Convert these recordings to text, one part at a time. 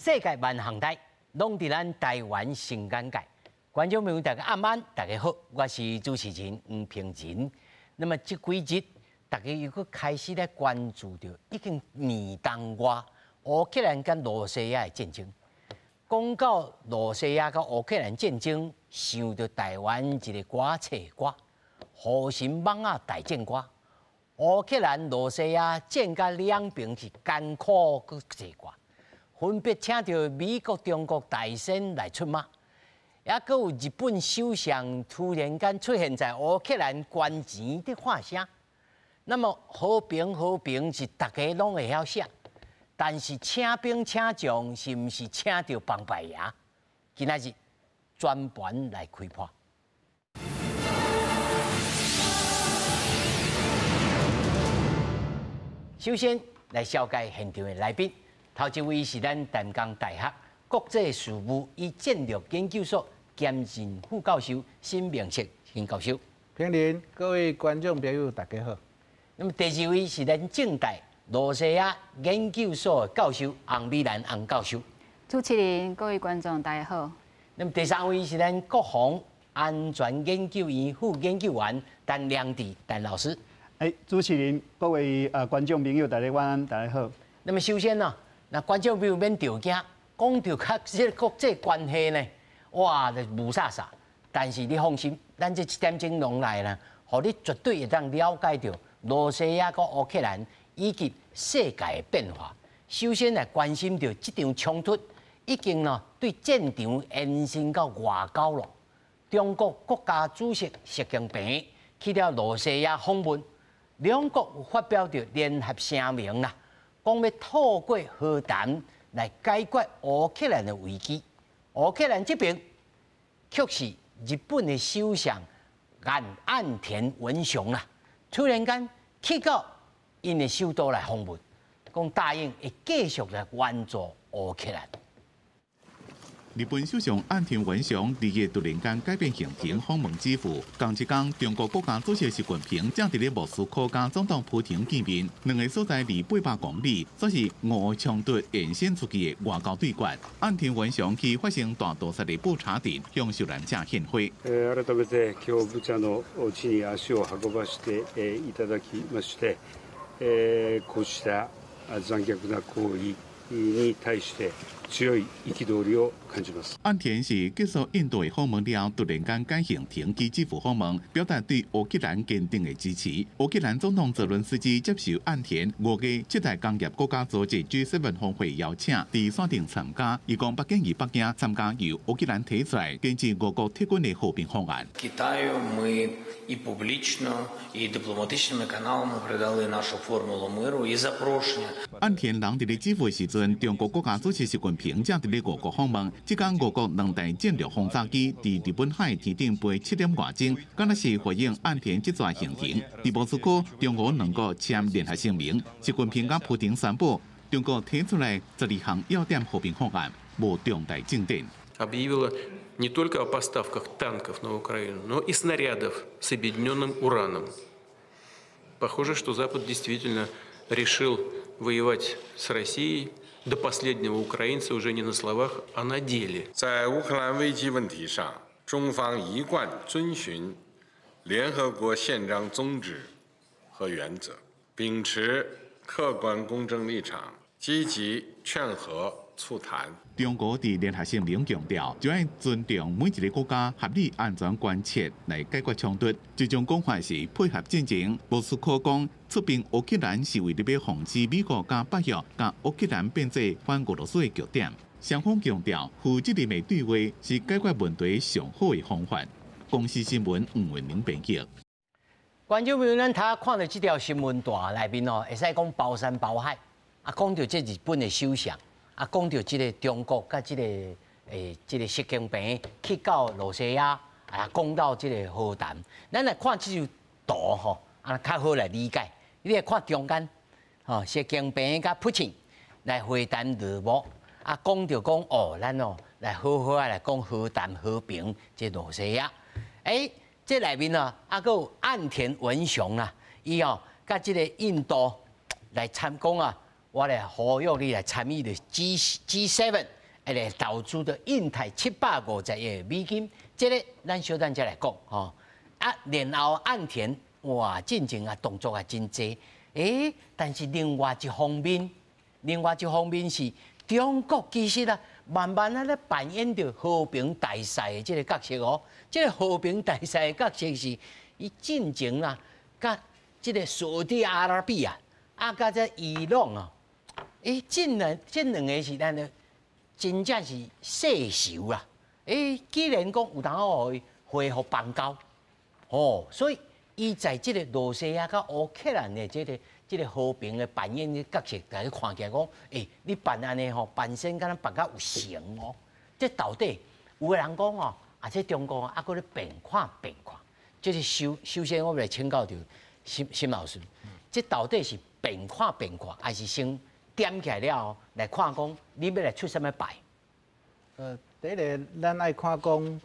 世界萬項台，攏佇咱台灣新眼界。觀眾朋友，大家暗安，大家好，我是主持人黃平仁。那麼這幾日，大家又閣開始咧關注著已經年冬外烏克蘭佮羅西亞的戰爭。講到羅西亞佮烏克蘭戰爭，想著台灣一个歌冊歌，《封神網仔大戰歌》。烏克蘭、羅西亞戰甲兩邊是艱苦閣濟掛，分別請著美國、中國大仙來出馬，抑閣有日本首相突然間出現在烏克蘭關前佇喊聲。那麼和平和平是逐家攏會曉寫，但是請兵請將是毋是請著幫拜爺？今仔日專盤來開破。首先來紹介現場的來賓，頭一位是咱淡江大學國際事務與戰略研究所兼任副教授沈明哲沈教授。平林，各位觀眾朋友，大家好。那麼第二位是咱政大羅西亞研究所的教授洪美蘭洪教授。主持人，各位觀眾，大家好。那麼第三位是咱國防安全研究院副研究員陳良智陳老師。哎，主持人，各位觀眾朋友，大家晚安，大家好。那麼首先呢，那觀眾朋友免著驚，講著較這個國際關係呢，哇，就霧煞煞。但是你放心，咱這一點鐘攏來呢，予你絕對會當了解著羅西亞佮烏克蘭以及世界的變化。首先來關心著這場衝突已經呢對戰場延伸到外交了。中國國家主席習近平去了羅西亞訪問。兩國有發表著聯合聲明啦，講欲透過和談來解決烏克蘭的危機。烏克蘭這邊卻是日本的首相岸田文雄啦，突然間去到𪜶的首都來訪問，講答應會繼續來援助烏克蘭。日本首相岸田文雄二日突然間改變行程訪問基輔，仝一工，中國國家主席習近平正佇咧莫斯科佮總統普廷見面，兩个所在離800公里，煞是俄烏衝突延伸出去的外交對決。岸田文雄去發生大屠殺的布查鎮向受難者獻花。改めて今日ブチャの地に足を運ばせていただきまして、こうした残虐な行為に対して強い憤りを感じます。岸田是結束印度的訪問了後，突然間改行程去基輔訪問，表達對烏克蘭堅定的支持。烏克蘭總統澤倫斯基接受岸田五月七大工業國家組織 G7 峰會邀請，佇線頂參加。伊講北京與北京參加由烏克蘭提出來根據俄國撤軍的和平方案。 Китаю ми і публічно, і дипломатичними каналами передали нашу формулу миру і запрошення. 岸田人佇咧基輔時陣，中國國家主席習近平正佇咧俄國訪問。這工俄國兩台戰略轟炸機佇日本海天頂飛7點外鐘，敢若是回應岸田這逝行程。佇莫斯科，中俄兩國簽聯合聲明，習近平佮普廷宣布，中國提出來12項要點和平方案，無重大進展。 Объявила не только о поставках танков на Украину, но и снарядов с обедненным ураном. Похоже, что Запад действительно решил воевать с Россией до последнего украинца уже не на словах, а на деле. 在烏克蘭危機問題上，中方一貫遵循聯合國憲章宗旨和原則，秉持客觀公正立場，積極勸和促談。中國佇聯合聲明強調，就愛尊重每一个國家合理安全關切來解決衝突。這種講法是配合戰爭。莫斯科講出兵烏克蘭是為著欲防止美國佮北約共烏克蘭變做反俄羅斯的據點。雙方強調，負責任的對話是解決問題上好的方法。公視新聞吳文玲編輯。觀眾朋友，咱頭看著這條新聞帶內面哦，會使講包山包海，啊，講著這日本的首相。啊，講著這个中國佮這个習近平去到羅西亞，啊，講到這个和談，咱來看這張圖吼，啊，較好來理解。你來看中間，吼，習近平佮普京來會談落幕，啊，講著講哦，咱哦來好好啊來講和談和平，這羅西亞。欸，這內面啊，啊，閣有岸田文雄啊，伊哦佮這个印度來參講啊。我來呼籲你來參與的 G7。來投資著印太750億美金，這个咱小等再來講吼。啊，然後岸田哇，進前啊動作也真濟，欸，但是另外一方面，另外一方面是中國其實啊，慢慢啊咧扮演著和平大使的這个角色哦。這个和平大使的角色是，伊進前啊，佮這个沙特阿拉伯啊，啊，佮這伊朗啊，欸，這兩個是咱的真正是世仇啊！欸，既然講有當予伊恢復邦交，哦，所以伊在這个羅西亞佮烏克蘭的這个和平的扮演的角色，大家看起來講，欸，你扮按呢吼，扮成敢若扮甲有成哦。這到底有的人講哦，啊，這中國啊，閣咧變看變看，這是首先我欲來請教著沈沈老師，這到底是變看變看，還是先點起來了後來看講，你欲來出啥物牌？第一个咱愛看講，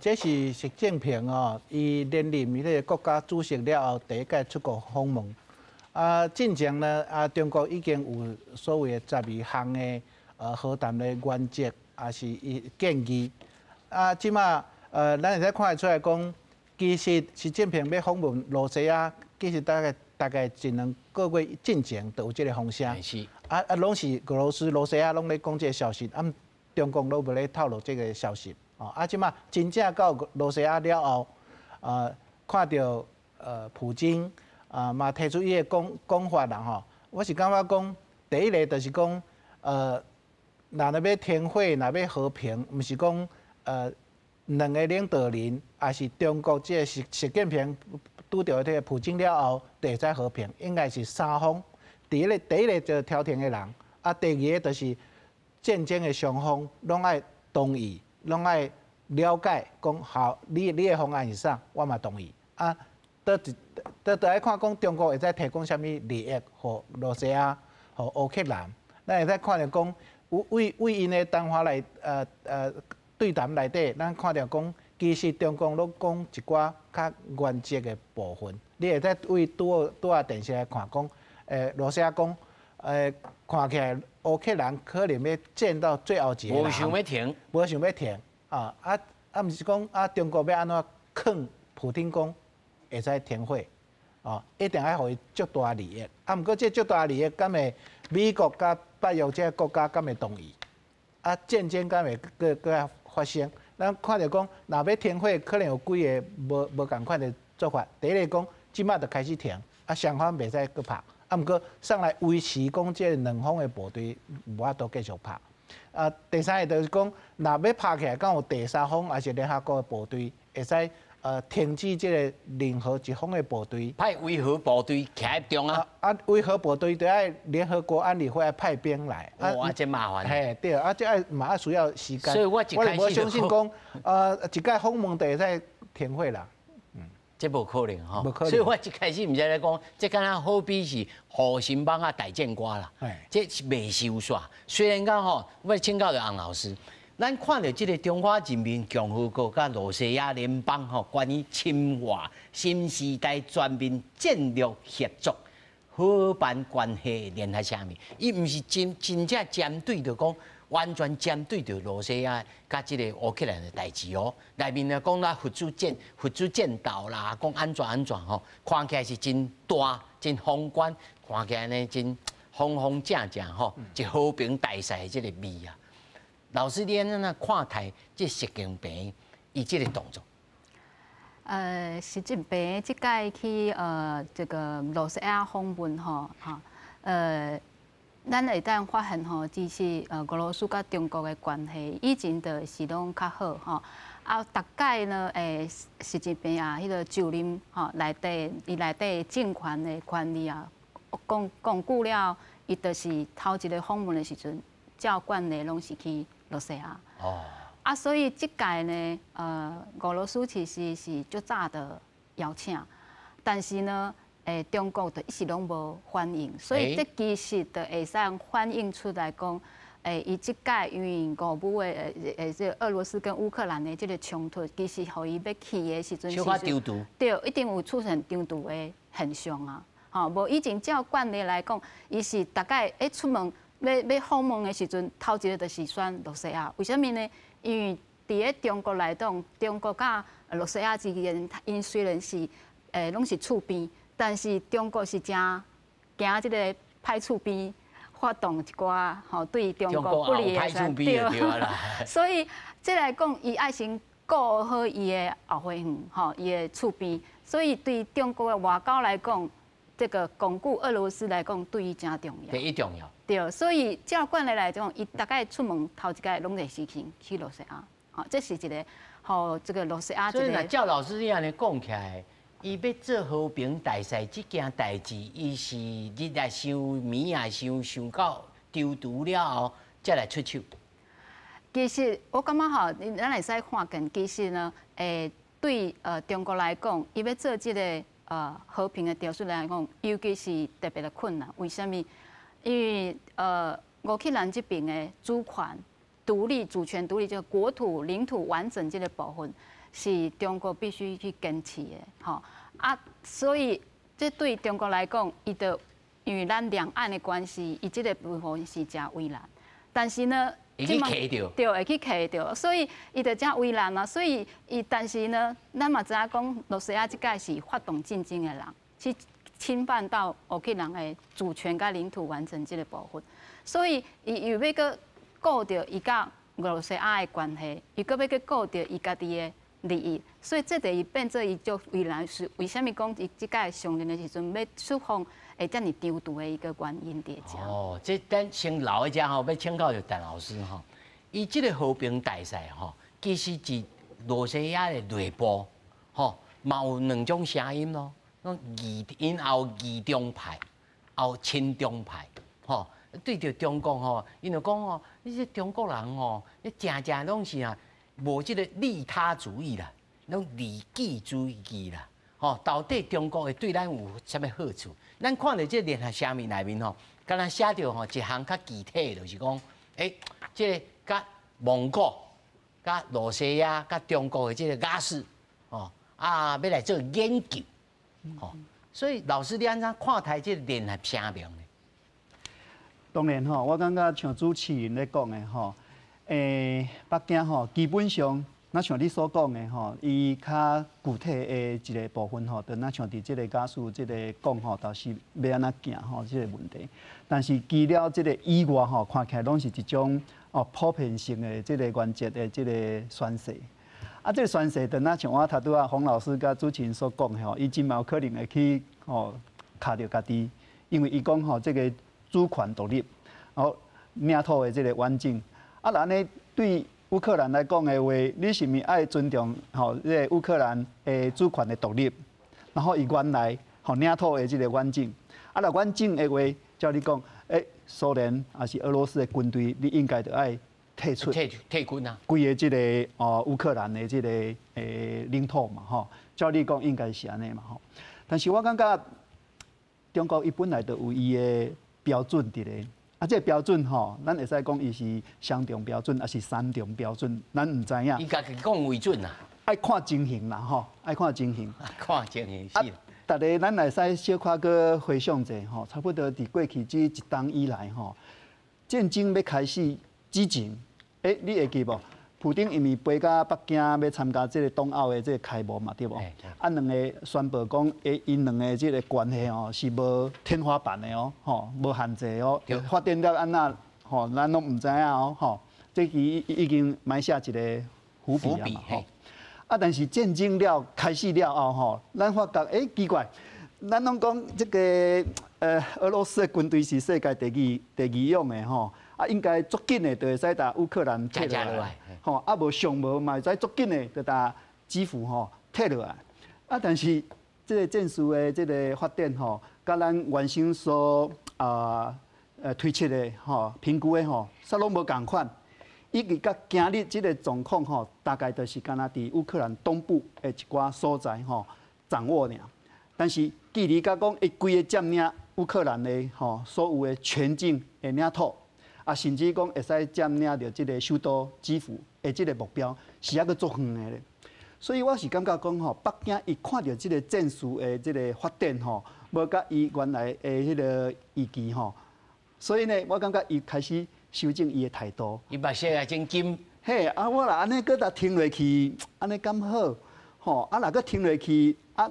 這是習近平哦，伊連任彼个國家主席了後，第一擺出國訪問。啊，進前呢，啊，中國已經有所謂的12項的和談的原則，也是伊建議。啊，這馬咱會使看會出來講，其實習近平欲訪問羅西亞，其實大概一兩個月進前就有這个風聲。是。啊，攏是俄羅斯、羅西亞攏咧講這个消息，啊，中共攏無咧透露這个消息。哦，啊，這馬真正到羅西亞了後，看著普京啊，嘛提出伊的講法啦吼。我是感覺講，第一个就是講，若欲停火，若欲和平，毋是講兩个領導人，抑是中國這个習近平拄著這个普京了後，就會使和平，應該是三方。第一个就是調停的人，啊，第二个就是戰爭的雙方攏愛同意，攏愛了解，講好，你的方案是啥，我嘛同意。啊，都愛看講中國會使提供啥物利益，予羅西亞、予烏克蘭。咱會使看著講，為為𪜶的談話來，對談內底，咱看著講，其實中共攏講一寡較原則的部分。你會使為拄仔電視來看講，羅西亞講，看起來烏克蘭可能欲戰到最後一個人，無想欲停，無想欲停，啊，毋是講啊，中國欲按怎勸普丁講會使停火，哦，一定愛予伊足大利益。啊，毋過這足大利益，敢會美國佮北約這个國家敢會同意？啊，戰爭敢會閣發生？咱看著講，若欲停火，可能有幾个無仝款的做法。第一个講，這馬就開始停，啊，雙方袂使閣拍。啊，毋過上來維持講這兩方的部隊無法度繼續拍。啊，第三个就是講，若欲拍起來，敢有第三方抑是聯合國的部隊會使停止這个任何一方的部隊。派維和部隊徛佇中啊！啊，維和部隊就愛聯合國安理會愛派兵來。哇，真麻煩。嘿，對，啊，這愛嘛愛需要時間。所以我一開始無相信講，一擺訪問就會使停火啦。這無可能吼，無可能。所以我一開始毋是咧講，這敢若好比是護心網仔大戰歌啦，這是袂收煞。雖然講吼，我請教著洪老師，咱看著這个中華人民共和國佮羅西亞聯邦吼，關於深化新時代全面戰略協作夥伴關係聯合聲明，伊毋是真正針對著講。完全針對著羅西亞佮這个烏克蘭的代誌哦，內面呢講啦佛主戰鬥啦，講按怎按怎吼，看起來是真大、真宏觀，看起來呢真方方正正吼，一和平大使的這个味啊。老師，你按怎看待這習近平伊這个動作？習近平這擺去這个羅西亞訪問吼，哈，咱會當發現吼，其實俄羅斯佮中國的關係以前就是攏較好吼。啊，逐擺呢，習近平啊，彼个就任吼內底，伊內底政權的權力啊，鞏固了，伊就是頭一个訪問的時陣，照慣例攏是去羅西亞。哦。啊，所以這擺呢，俄羅斯其實是足早就邀請，但是呢，中國就一直攏無反應，所以這其實就會使反映出來講，伊這擺因為俄烏的這俄羅斯跟烏克蘭的這个衝突，其實予伊欲去的時陣，小可躊躇，對，一定有出現躊躇的現象啊！吼，無以前照慣例來講，伊是逐擺出門。欲訪問的時陣，頭一个就是選羅西亞。為啥物呢？因為佇咧中國來講，中國佮羅西亞之間，𪜶雖然是攏是厝邊，但是中國是誠驚這个歹厝邊發動一寡吼對中國不利的。對，所以這來講，伊愛先顧好伊的後花園，吼，伊的厝邊。所以對中國的外交來講，這個鞏固俄羅斯來講，對伊誠重要。第一重要。對，所以照慣例來講，伊逐擺出門頭一擺攏會先去羅西亞，吼，這是一个予這個羅西亞。所以若照老師你按呢講起來，伊欲做和平大使這件代誌，伊是日也想，暝也想，想到躊躇了後，才來出手。其實我感覺吼，咱會使看見，其實呢，對中國來講，伊欲做這个和平的調處來講，尤其是特別的困難。為啥物？因為烏克蘭這邊的主權、獨立、主權獨立，這個國土領土完整這个部分，是中國必須去堅持的，吼啊，所以這對中國來講，伊就因為咱兩岸的關係，伊這个部分是誠為難。但是呢，會去卡著，對，會去卡著，所以伊就誠為難啊。所以伊，但是呢，咱嘛知影講，羅西亞這擺是發動戰爭的人，去侵犯到烏克蘭的主權佮領土完整這个部分，所以伊又欲閣顧著伊佮俄羅西亞的關係，伊閣欲閣顧著伊家己的利益，所以這就伊變做伊足為難，是為啥物講伊這擺上任的時陣欲出訪會遮爾躊躇的一個原因佇遮。哦，這咱先留佇遮吼，欲請教著陳老師吼，伊這个和平大使吼，其實佇羅西亞的內部吼，嘛有兩種聲音咯，講疑𪜶也有疑中派，也有親中派，吼。對著中國吼，𪜶就講吼，你這中國人吼，你誠正攏是啊，無這个利他主義啦，攏利己主義啦，吼，到底中國會對咱有啥物好處？咱看著這聯合聲明內面吼，敢若寫著吼一項較具體，就是講，這个佮蒙古、佮羅西亞、佮中國的這个瓦斯，吼啊，欲來做研究，吼，所以老師你按怎看待這个聯合聲明呢？當然吼，我感覺像主持人咧講的吼，北京吼，基本上，若像你所講的吼，伊較具體的一个部分吼，就若像佇這个瓦斯這个講吼，倒是欲按怎行吼，這个問題。但是除了這个以外吼，看起來攏是一種哦普遍性的這个原則的這个宣示。啊，這个宣示，就若像我頭拄仔洪老師佮主持人所講的吼，伊真有可能會去吼卡著家己，因為伊講吼這个主權獨立，然後領土的這个完整，啊，若按呢對烏克蘭來講的話，你是毋是愛尊重吼這个烏克蘭的主權的獨立？然後伊原來吼領土的這个完整，啊，若完整的話，照你講，蘇聯抑是俄羅斯的軍隊，你應該著愛退出，退退軍啊，規个這个哦烏克蘭的這个領土嘛，吼，照你講應該是按呢嘛，吼。但是我感覺中國伊本來就有伊的標準佇咧，啊，這个標準吼，咱會使講伊是雙重標準，抑是三重標準，咱毋知影。伊家己講為準啊，愛看情形啦，吼，愛看情形。看情形是。逐个咱會使小可閣回想者吼，差不多佇過去這一冬以來吼，戰爭欲開始之前，你會記無？普丁伊毋是飛到北京欲參加這个冬奧的這个開幕嘛，對無？啊，兩个宣布講，𪜶兩个這个關係哦是無天花板的哦，吼，無限制哦，發展到按怎吼，咱攏毋知影哦，吼，這其已經埋下一个伏筆啊嘛，吼。啊，但是戰爭了開始了後吼，咱發覺，奇怪，咱攏講這个俄羅斯的軍隊是世界第二勇的吼。啊，應該足緊的就會使共烏克蘭退落來，吼，啊無上無嘛會使足緊的就共基輔吼退落來。啊，但是這个戰事的這个發展吼，佮咱原先所推測的吼評估的吼，煞攏無仝款。以及到今日這个狀況吼，大概就是敢若佇烏克蘭東部的一寡所在吼掌握爾。但是距離佮講伊規个佔領烏克蘭的吼所有的全境的領土。啊，甚至講會使佔領著這个首都基輔的這个目標，是猶閣足遠的咧。所以我是感覺講吼，北京伊看著這个戰事的這个發展吼，無佮伊原來的彼个預期吼，所以呢，我感覺伊開始修正伊的態度。伊目色也真金。嘿，啊，我若按呢閣共停落去，按呢敢好？吼，啊，若閣停落去，啊，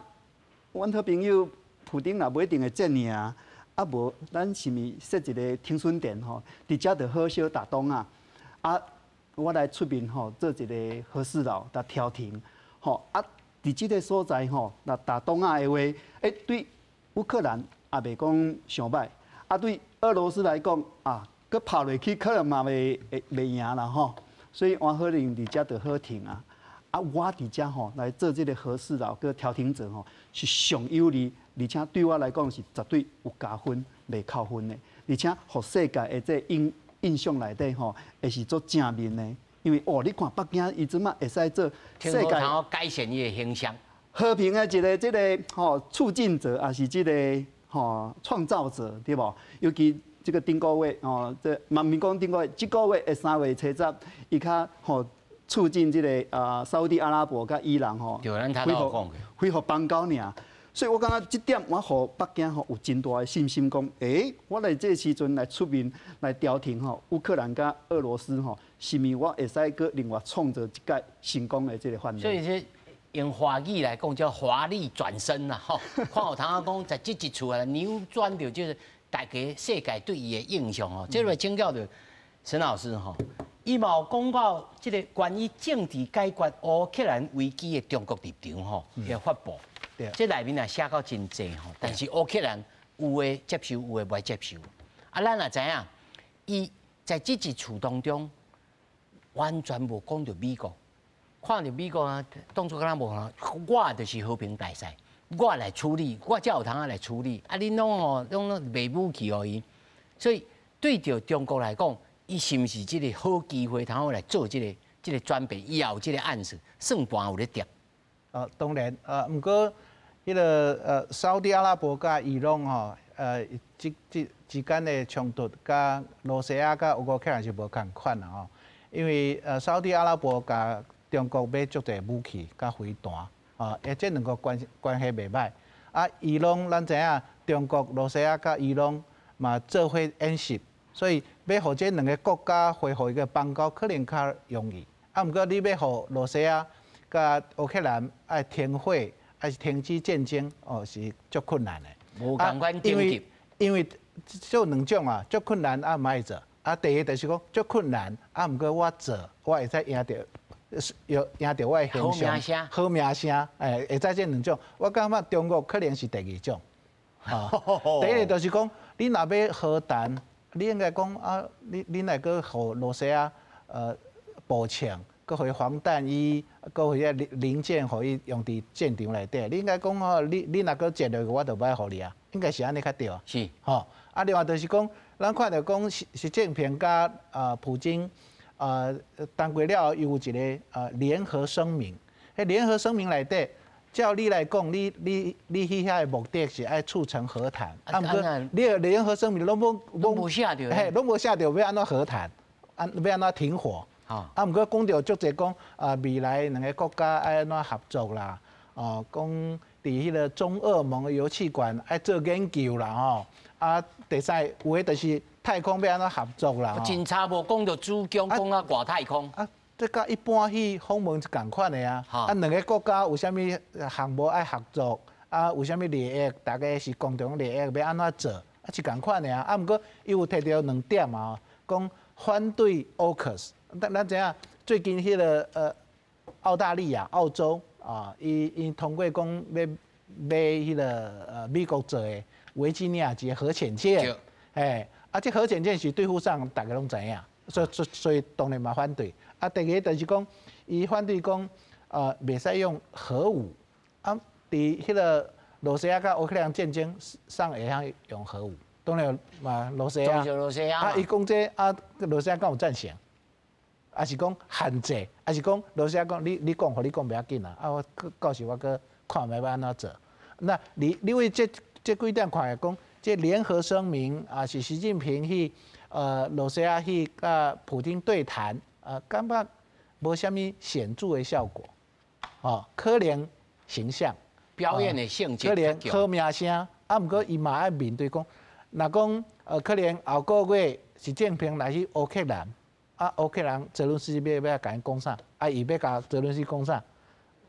阮好朋友普丁若無一定會戰贏，啊無，咱是毋是設一個停損點吼？佇遮就好相打擋啊！啊，我來出面吼，做一個和事佬，來調停，吼啊，佇這個所在吼，若打擋仔的話，欸，對烏克蘭也袂講傷䆀，啊，對俄羅斯來講啊，閣拍落去可能嘛袂會袂贏啦吼。所以換可能佇遮就好停啊！啊，我佇遮吼來做這個和事佬佮調停者吼，是上有利，而且對我來講是絕對有加分，袂扣分的。而且予世界的這印印象內底吼，會是做正面的。因為哦，你看北京伊這馬會使做世界改善伊的形象，和平的一個這個吼促進者，抑是這個吼創造者，對無？尤其這個頂個月哦，這嘛毋是講頂個月，這個月的3月70，伊較吼促進這個啊，沙烏地阿拉伯佮伊朗吼，恢復邦交爾。所以我感覺這點我予北京吼有真大的信心，講，欸，我來這個時陣來出面來調停吼烏克蘭佮俄羅斯吼，是毋是我會使閣另外創造一屆成功的這個範例？所以說用華語來講叫華麗轉身啦，吼！看有通仔講，在這一次啊扭轉著就是大家世界對伊的印象吼。這個請教著沈老師吼，伊嘛有講到這個關於政治解決烏克蘭危機的中國立場吼，會發布。這內面也寫到真濟吼，但是烏克蘭有的接受，有的袂接受。啊，咱也知影，伊在這一次當中完全無講著美國，看著美國啊，當作敢若無啊，我就是和平大使，我來處理，我才有通仔來處理。啊，恁攏吼攏攏賣武器予伊，所以對著中國來講，伊是毋是這個好機會，通好來做這個這個轉變？伊也有這個暗示，算盤有咧疊。當然，毋過。彼個沙烏地阿拉伯佮伊朗吼，這這之間的衝突，佮羅西亞佮烏克蘭是無仝款啦吼。因為沙烏地阿拉伯共中國買足濟武器佮飛彈，啊，而這兩個關關係袂䆀。啊，伊朗咱知影，中國、羅西亞佮伊朗嘛做伙演習，所以欲予這兩個國家恢復一個邦交，可能較容易。啊，毋過你欲予羅西亞佮烏克蘭愛停火，還是停止戰爭，哦，是足困難的。無仝款等級。因為做兩種啊，足困難啊，毋愛做。啊，第一就是講足困難，啊，毋過我做，我會使贏著，有贏著我的形象，好名聲，好名聲，欸，會使這兩種。我感覺中國可能是第二種。啊，第一個就是講，你若欲和談，你應該講啊，你你來閣予羅西亞步槍。閣予伊防彈衣，閣予伊零零件，予伊用佇戰場內底。你應該講吼，你你若閣戰落去，我就無愛予你啊。應該是按呢較對啊。是。吼，啊，另外就是講，咱看著講習習近平佮普京談過了後，伊有一個聯合聲明。彼聯合聲明內底，照理來講，你你你去遐的目的是愛促成和談。啊，毋過你的聯合聲明攏無攏無寫著。嘿，攏無寫著欲按怎和談，按欲按怎停火。啊，毋過講著足濟講啊，未來兩个國家愛按怎合作啦？哦，講佇彼個中俄蒙的油氣管愛做研究啦，吼。啊，第三有的就是太空欲按怎合作啦？真差無講著主張講啊外太空。啊，這佮一般去訪問是仝款的啊。啊，兩个國家有啥物項目愛合作？啊，有啥物利益？大家是共同利益，欲按怎做？啊，是仝款的啊。啊，毋過伊有提著兩點啊，講反對 AUKUS。咱咱知影最近彼個澳大利亞、澳洲啊，伊伊通過講欲買彼個美國做的維吉尼亞級核潛艦，欸，啊，這核潛艦是對付上大家攏知影，所所所以當然嘛反對。啊，第二個就是講，伊反對講袂使用核武，啊，佇彼個羅西亞佮烏克蘭戰爭上會曉用核武，當然嘛羅西亞，啊，伊講這啊，羅西亞敢有贊成？抑是講限制，抑是講羅西亞講你你講，予你講袂要緊啦。啊，我到時我閣看覓欲按怎做。那你你為這這幾點看來講，這聯合聲明啊，是習近平去羅西亞去佮普丁對談，感覺無啥物顯著的效果。哦，可能形象表演的性質，可能好名聲。啊，毋過伊嘛愛面對講，若講可能後個月習近平來去烏克蘭，啊，烏克蘭澤倫斯基欲欲共伊講啥？啊，伊欲共澤倫斯基講啥？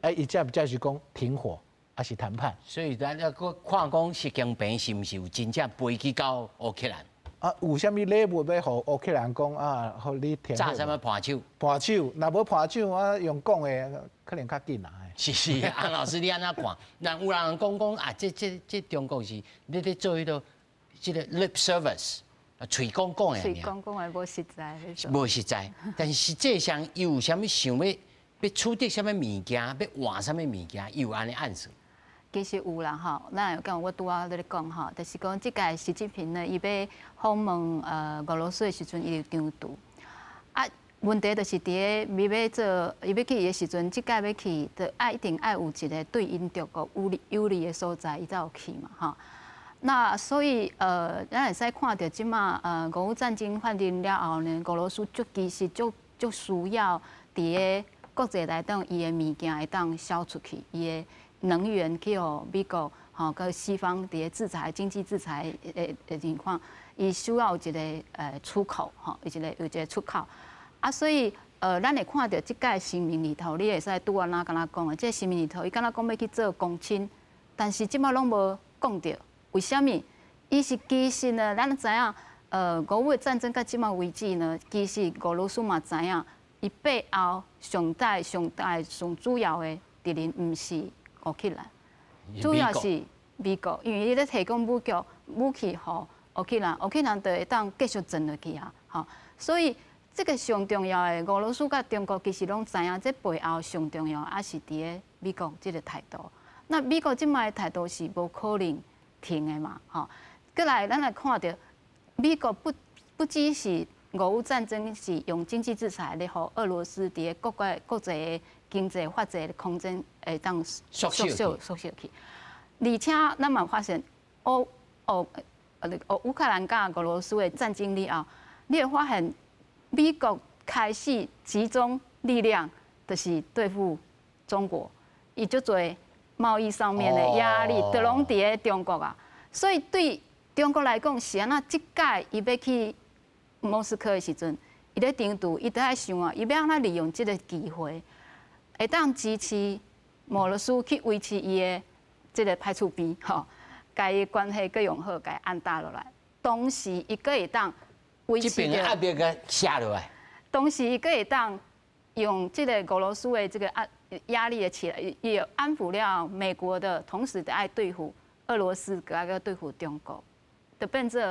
啊，伊才才是講停火，抑是談判？所以咱猶閣看講習近平是毋是有真正飛去到烏克蘭？啊，有啥物禮物欲予烏克蘭講啊？予你停詐啥物伴手？伴手，若無伴手，啊，用講的可能較緊啊。是是，洪老師你按怎看？那有人講講啊，這中國是你咧做彼個這個 lip service，喙講講的。喙講講的無實在。無實在，但是實際上伊有啥物想欲欲取得啥物物件，欲換啥物物件，伊有按呢暗示。其實有啦吼，咱有講我拄仔咧講吼，就是講這屆習近平呢，伊欲訪問俄羅斯的時陣，伊就長途。啊，問題就是佇咧伊欲做，伊欲去的時陣，這屆欲去，就愛一定愛有一個對𪜶中國有利有利的所在，伊才有去嘛吼。那所以咱會使看著這馬俄烏戰爭發生了後呢，俄羅斯足其實足足需要佇咧國際內底，伊的物件會當銷出去，伊的能源去予美國吼，佮西方佇咧制裁、經濟制裁的情況，伊需要有一個出口吼，有一個有一個出口。啊，所以咱會看著這屆聲明裡頭，你會使拄仔若敢若講的，這個聲明裡頭，伊敢若講欲去做公親，但是這馬攏無講著，為啥物？伊是其實呢，咱知影，俄烏的戰爭到這馬為止呢，其實俄羅斯嘛知影，伊背後上大、上大、上主要的敵人毋是烏克蘭，主要是美國，因為伊咧提供武器予烏克蘭，烏克蘭就會當繼續戰落去啊，吼，所以這個上重要的，俄羅斯佮中國其實攏知影，這背後上重要抑是佇咧美國這個態度。那美國這擺的態度是無可能停的嘛，吼。閣來，咱來看著美國不只是俄烏戰爭是用經濟制裁來予俄羅斯佇咧國外國際的經濟發展的空間會當縮小縮小去。而且咱嘛發現，烏克蘭佮俄羅斯的戰爭了後，你會發現美國開始集中力量，就是對付中國，伊足濟貿易上面的壓力，都攏佇咧中國啊。所以對中國來講，是按怎？這屆伊欲去莫斯科的時陣，伊咧長途，伊都愛想啊，伊欲按怎利用這個機會，會當支持俄羅斯去維持伊的這個歹厝邊，吼，共伊關係閣用好，共伊按打落來。同時，伊閣會當維持這邊壓力閣下落來。同時，伊閣會當用這個俄羅斯的這個壓力的起來，也安撫了美國的同時，得愛對付俄羅斯，閣愛閣對付中國，就變做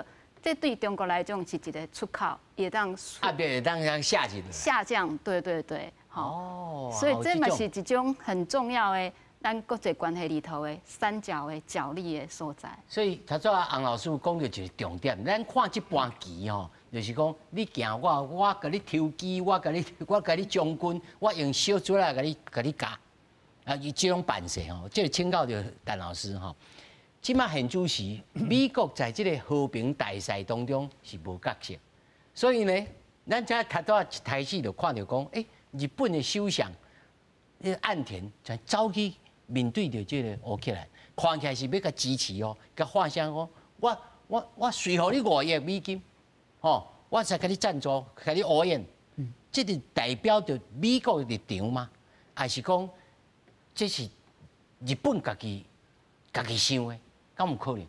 這對中國來講是一個出口，會當壓力會當這下降。下降，對對對，哦，所以這嘛是一種很重要的咱國際關係裡頭的三角的角力的所在。所以，頭拄仔洪老師講著一個重點，咱看這盤棋吼，就是講你行我，我共你抽機，我共你將軍，我用小卒來共你咬，啊，伊這種辦勢吼，這個請教著陳老師吼。這馬現主時，美國在這個和平大賽當中是無角色，所以呢，咱才頭拄仔一開始就看著講，日本的首相，岸田就走去面對著這個烏克蘭，看起來是欲共支持哦，共喊聲講，我隨予你5億美金，吼，我才共你贊助，共你応援，這是代表著美國的立場嗎？還是講這是日本家己家己想的？敢有可能？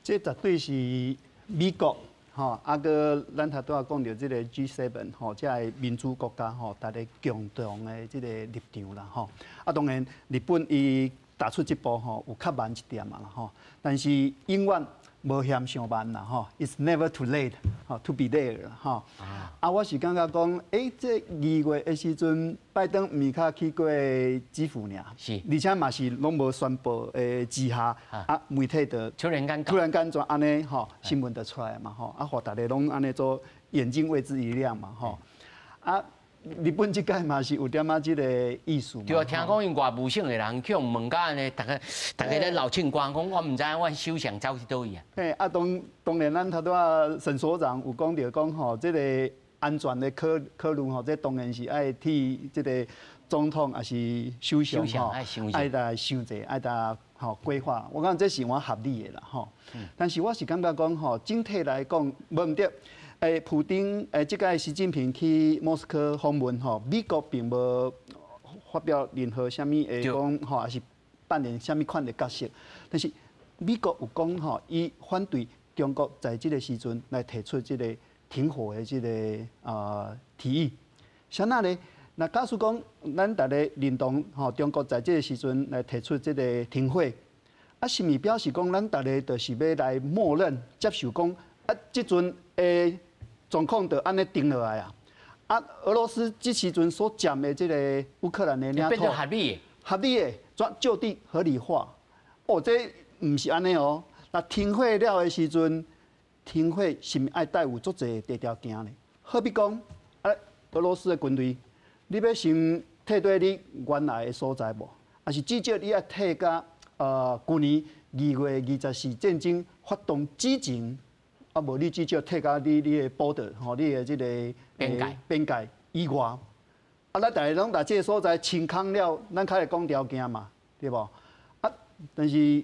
這絕對是美國吼，啊閣咱頭拄仔講著這個 G7 吼，這个民主國家吼，大家共同的這個立場啦吼。啊，當然日本伊踏出這步吼，有較慢一點啊啦吼，但是永遠無嫌傷慢啦吼，It's never too late 吼，to be there 吼。啊，我是感覺講，這2月的時陣，拜登毋是較去過基輔爾，而且嘛是攏無宣布的之下，啊，媒體就突然間突然間就按呢吼，新聞就出來嘛吼，啊，予大家攏按呢做眼睛為之一亮嘛吼，啊。日本這屆嘛是有點仔這個意思。對啊，聽講𪜶外務省的人去予問甲按呢，逐家逐家咧老唱歌，講我毋知影阮首相走去佗位啊。嘿，啊當然，咱頭拄仔沈所長有講著講吼，這個安全的考慮吼，這當然是愛替這個总统抑是首相吼，爱来想者，爱来吼规划。我感觉这是蛮合理的啦吼。但是我是感觉讲吼，整体来讲无毋对。普丁这个习近平去莫斯科访问吼，美国并无发表任何啥物的讲吼，抑是扮演啥物款的角色。但是美国有讲吼，伊反对中国在这个时阵来提出这个停火的这个提议。啥那呢？那假使讲咱逐家认同吼，中国在这个时阵来提出这个停火，啊，是毋表示讲咱逐家就是欲来默认接受讲啊，这阵的状况就按呢定落来啊？啊，俄罗斯这时阵所占的这个乌克兰的领土，合理的，合理的，怎就地合理化？哦，这毋是按呢哦。那停火了的时阵，停火是毋爱带有足济地条件呢？好比讲，啊，俄罗斯的军队，你欲先退对你原来的所在无？抑是至少你爱退到旧年2月24战争发动之前？啊，无你至少退到你的 border 吼，你的这个边界边界以外。啊，咱逐家拢把这个所在清空了，咱较会讲条件嘛，对无？啊，但是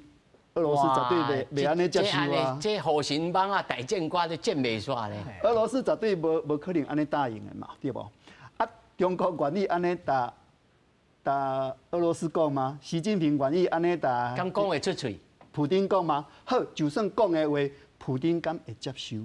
俄罗斯绝对袂按呢接受啊！这护神网啊，大战歌都战袂煞咧。俄罗斯绝对无可能按呢答应的嘛，对无？啊，中国愿意按呢共俄罗斯讲吗？习近平愿意按呢共？敢讲会出喙？普丁讲吗？好，就算讲的话，普丁敢会接受？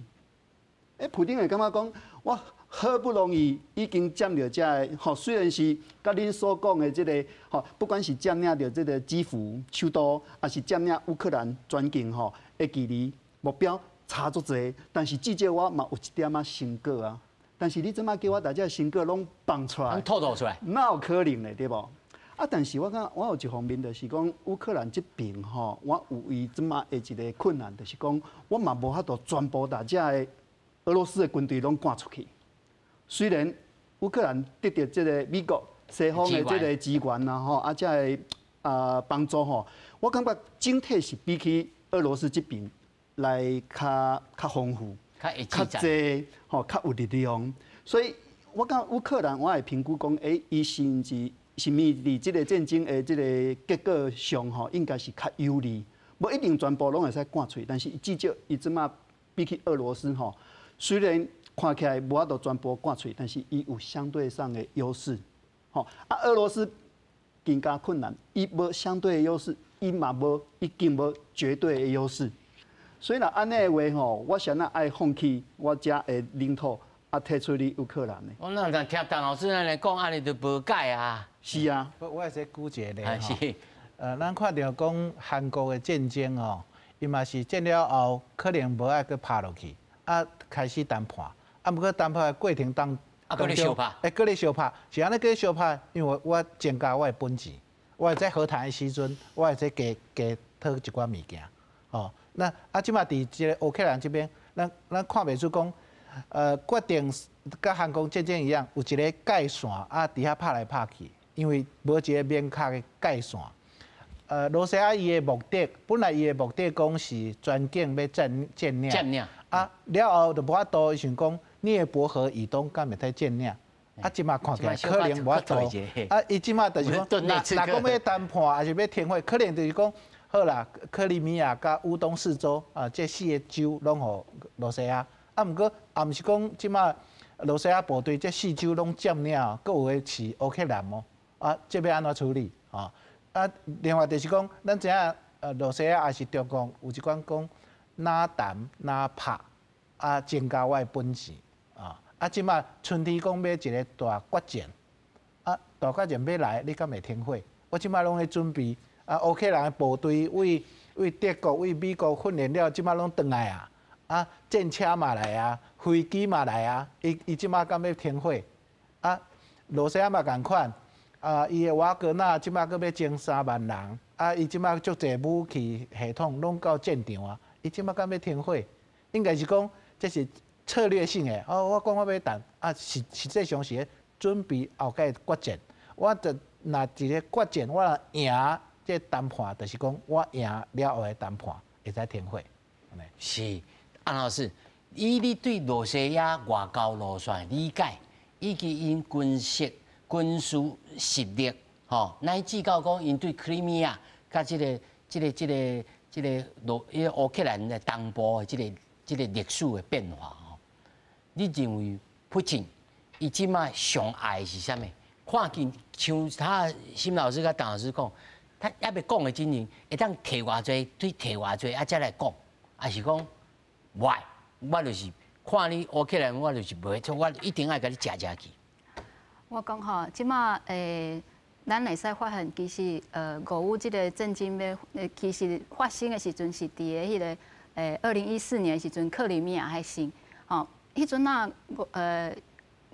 普丁会感觉讲，我好不容易已经占著遮个，吼，虽然是佮恁所讲的这个，吼，不管是占领著这个基辅首都，抑是占领乌克兰全境吼的距离目标差足济，但是至少我嘛有一点仔成果啊。但是你这马叫我共这成果拢放出来，吐露出来，哪有可能呢？对无？啊！但是我感觉我有一方面就是讲，乌克兰这边吼，我有伊这马的一个困难，就是讲我嘛无法度全部共遮个俄罗斯的军队拢赶出去。虽然乌克兰得到这个美国西方的这个支援啊吼，啊遮个帮助吼，我感觉整体是比起俄罗斯这边来较丰富、较济吼、较有力量。所以我感觉乌克兰，我会评估讲，伊甚至。是毋伫这个战争的这个结果上吼，应该是较有利，无一定全部拢会使赶出去，但是至少伊这马比起俄罗斯吼，虽然看起来无法度全部赶出去，但是伊有相对上的优势，吼啊，俄罗斯更加困难，伊无相对的优势，伊嘛无，已经无绝对的优势，所以若按呢的话吼，我啥若爱放弃我遮的领土，啊，退出去乌克兰的。我那听陈老师按呢讲，按呢就无解啊。是啊，我会使举一个例吼。咱看著讲韩国的战争哦，伊嘛是战了后，可能无爱阁拍落去，啊，开始谈判，啊，毋过谈判的过程当啊，阁咧相拍，阁咧相拍，是按呢阁咧相拍，因为我增加我的本钱，我会在和谈的时阵，我会使加加讨一寡物件，哦，那啊，这马伫这个乌克兰这边，咱看袂出讲，决定佮韩国战争一样，有一个界线啊，伫遐拍来拍去。因为无一个明确的界线，罗西亚伊的目的，本来伊的目的讲是全境欲占占领，占领啊，了后就无法度，伊想讲涅伯河以东敢会使占领，啊，这马看起来可能无法度，啊，伊这马就是讲，若讲欲谈判，抑是欲停火，可能就是讲，好啦，克里米亚佮乌东四州啊，这四个州拢予罗西亚，啊，毋过也毋是讲这马罗西亚部队这四州拢占领，阁有的是乌克兰哦。啊，这欲按怎处理？啊，啊，另外就是讲，咱知影，罗西亚抑是中共有一款讲，若谈若拍，啊，增加我的本钱，啊，啊，这马春天讲欲一个大决战，啊，大决战欲来，你敢会停火？我这马拢咧准备，啊，乌克兰的部队为为德国、为美国训练了，这马拢转来啊，啊，战车嘛来啊，飞机嘛来啊，伊这马敢欲停火？啊，罗西亚嘛仝款。啊，伊的瓦格纳这马阁欲征3万人，啊，伊这马足济武器系统拢到战场啊，伊这马敢欲停火？应该是讲这是策略性的。哦，我讲我欲谈，啊，实际上是咧准备后盖决战。我就若一个决战，我若赢这谈判，就是讲我赢了后的谈判会使停火。是，安老师，以你对罗西亚外交路线理解，以及𪜶军事。軍事實力，吼，乃至到講𪜶對克里米亞佮這個烏克蘭的東部的這個歷史的變化，吼，你認為普京伊這馬上愛的是啥物？看見像他沈老師佮鄧老師講，他猶未講的之前，會當提偌濟，對提偌濟啊，才來講，抑是講無愛，我就是看你烏克蘭，我就是袂錯，我一定愛共你食食去。我講吼，這馬咱會使發現，其實俄烏這個戰爭欲，其實發生的時陣是佇个彼個2014年時陣，克里米亞彼先，吼，彼陣啊，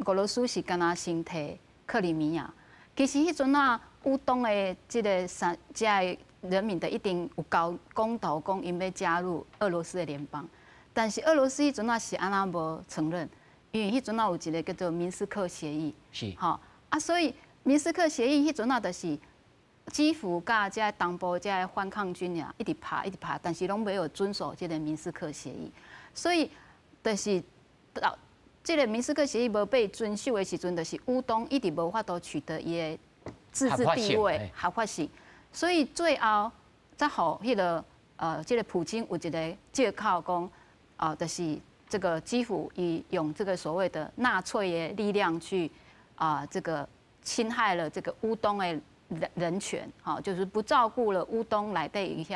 俄羅斯是敢若先提克里米亞，其實彼陣啊，烏東的這個三遮的人民的一定有交公投講𪜶欲加入俄羅斯的聯邦，但是俄羅斯彼陣啊是按怎無承認，因為彼陣啊有一個叫做明斯克協議，吼啊，所以明斯克協議彼陣啊就是基輔佮遮東部遮反抗軍啊一直拍一直拍，但是攏沒有遵守這個明斯克協議，所以就是到這個明斯克協議無被遵守的時陣，就是烏東一直無法度取得伊的自治地位合法性，所以最後才予彼個這個普京有一個借口講，啊，就是這個基輔伊用這個所謂的納粹的力量去啊，這個侵害了這個烏東的人權，吼，就是不照顧了烏東內底一些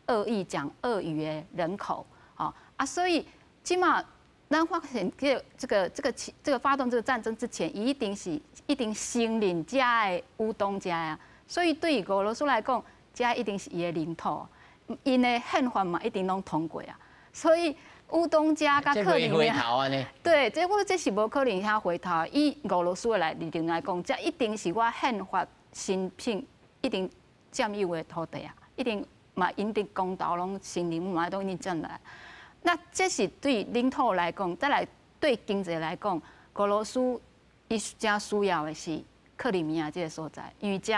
惡意講俄語的人口，吼啊，所以這馬咱發現這個發動這個戰爭之前，伊一定是一定承認遮的烏東遮啊，所以對於俄羅斯來講，遮一定是伊的領土，𪜶的憲法嘛一定攏通過啊，所以烏東遮佮克里米亞，對，這我這是無可能遐回頭。以俄羅斯的來立場來講，這一定是我憲法申請一定佔有的土地啊，一定嘛，𪜶佇公投攏承認嘛，都已經佔來。那這是對領土來講，再來對經濟來講，俄羅斯伊誠需要的是克里米亞這個所在，因為遮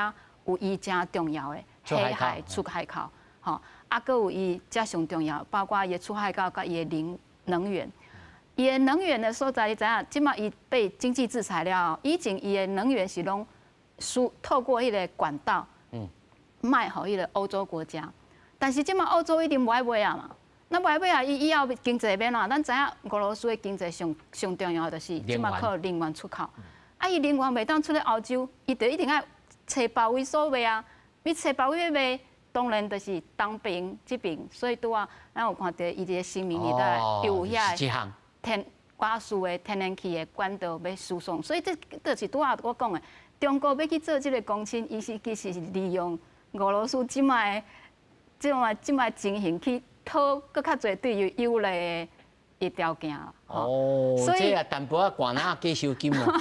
有伊誠重要的黑海出海口，吼，啊，閣有伊遮上重要，包括伊的出海口佮伊的能源，伊的能源的所在，你知影？這馬伊被經濟制裁了，以前伊的能源是攏輸透過彼個管道，賣予彼個歐洲國家，但是這馬歐洲一定無愛買啊嘛。那無愛買啊！伊以後經濟欲按怎？咱知影俄羅斯的經濟上上重要就是這馬靠能源出口。啊，伊能源袂當出咧歐洲，伊就一定愛揣別位所賣啊。欲揣別位欲賣，當然就是東邊這邊。所以拄仔咱有看著伊佇个聲明裡底有遐个天瓦斯的天然氣的管道欲輸送。所以這就是拄仔我講的，中國欲去做這個公親，伊是其實是利用俄羅斯這馬的這馬情形去討閣較濟對伊有利的的條件。哦，所以這也淡薄仔寒仔加收金哦。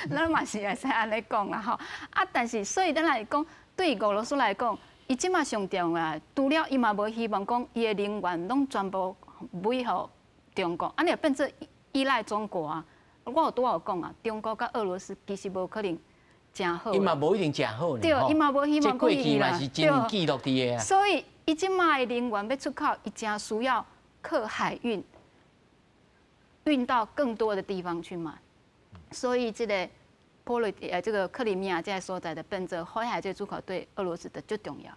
咱嘛是會使按呢講啦吼。啊，但是所以咱來講，對俄羅斯來講，伊這馬上重要，除了伊嘛無希望講伊的能源攏全部賣予中國，按呢變做依賴中國啊。我有拄仔有講啊，中國佮俄羅斯其實無可能誠好。伊嘛無一定誠好呢。對，伊嘛無希望過去嘛是真有記錄佇个啊。所以。伊這馬的能源欲出口，伊誠需要靠海運運到更多的地方去賣，所以這個波羅這個克里米亞這個所在的變做海海這個出口對俄羅斯的最重要，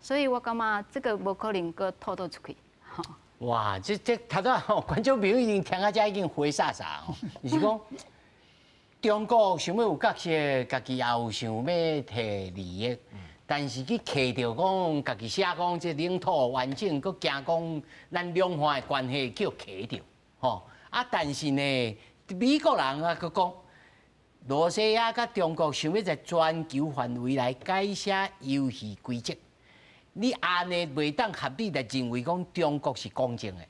所以我感覺這個無可能閣透露出去。哇，這頭拄仔觀眾朋友已經聽到這已經花灑灑哦，就是講中國想欲有角色，家己也有想欲提利益。但是去提著講，家己寫講這領土完整，閣驚講咱兩岸的關係叫卡著，吼啊！但是呢，美國人啊，閣講，羅西亞佮中國想欲在全球範圍來改寫遊戲規則，你按呢袂當合理來認為講中國是公正的，